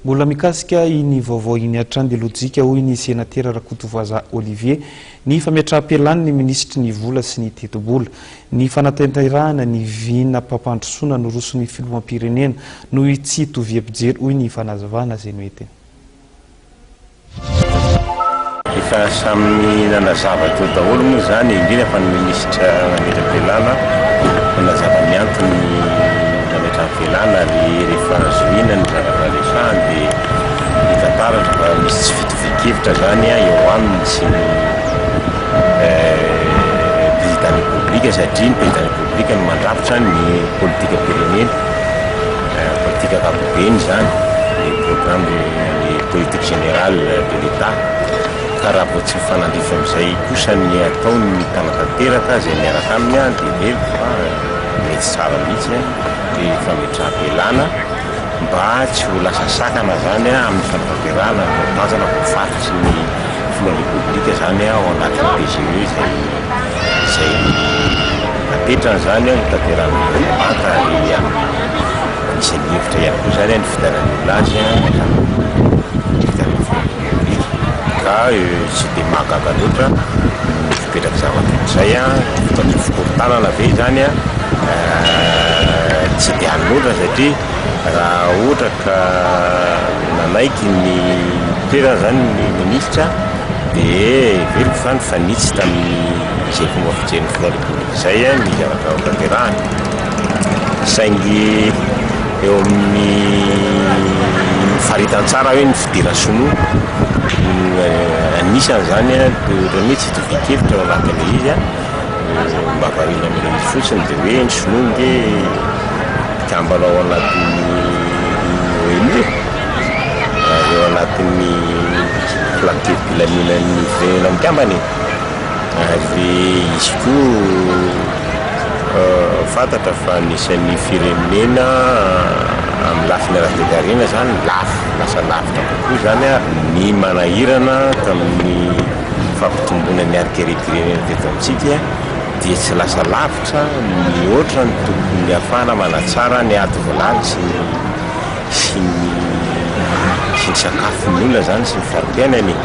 Mbola mikasika iny vaovao iny hatrany dia lojika, hoy ny senatera Rakotovazaha Olivier, ny fametraham-pialan'ny minisitry ny vola sy ny tetibola. Ny fanatanterahana ny vinam-pampandrosoana noroson'ny filoham-pirenena no tsy itoviam-pijery, hoy ny fanazavana izay noentiny. Efa samy nanazava teo daholo moa izany, indrindra fa ny minisitra nametra-pialana, nanazava ny antony nametrahany fialana ary rehefa zohiana ny zavatra resahany dia hita taratra fa misy tsy fitovian-kevitra izany eo aminy sy ny Président Repoblika satria ny Président Repoblika no mandrafitra ny politikam-pirenena, politika ankapobeny izany, ny programme ny politique générale de l'Etat, ka raha vao tsy mifanandrify amin'izay kosa ny ataon'ny mpanatanteraka izay miaraka aminy dia heveriko fa mety tsara mihitsy ny fametraham-pialana mba tsy ho lasa sakana izany amin'ny fanatanterahana ny tanjona voafaritry ny filohan'ny Repoblika izany ao anatin'ny PGE izay izay napetrany izany ho tanterahan'ny governemanta ary anisan'ny hevitra ihany koa izany ny fidianan'ny olona azy fidianan'ny filohan'ny Repoblika ka tsy dia mahagaga loatra ny fipetraky zavatra ohatr'izay vokatry ny fikorontanana ve izany tsy dia any loatra satria raha ohatra ka nanaiky ny toerana izany ny minisitra dia heveriko fa nifanitsy tamin'izay fomba fijerin'ny filohan'ny Repoblika izay ny zavatra hotanterahana. Saingy eo amin'ny faritany tsara hoe ny fidiran'ny sinoa no anisan'izany ohatran'ny hoe tsy itovian-kevitra ao anatin'ilay izy. Mba variana amin'ilay izy fotsiny dia hoe ny sinoa ange mpikambana ao anatin'ny ONU e, ary ao anatin'ny filan-kevi-pilaminan'ny firenena mikambana e, ary izy koa fantatra fa anisan'ny firenena amin'ny lafiny ara-toekarena izany lafo, lasa lavitra kokoa izany ary ny manahirana tamin'ny fampitomboana ny harin-karem-pirenena teto amintsika dia tsy lasa lavitra mihoatra ny tokony hahafahana manatsara ny ady vilany sy ny sy ny sy ny sakafon'ny olona izany sy ny fari-piainany e.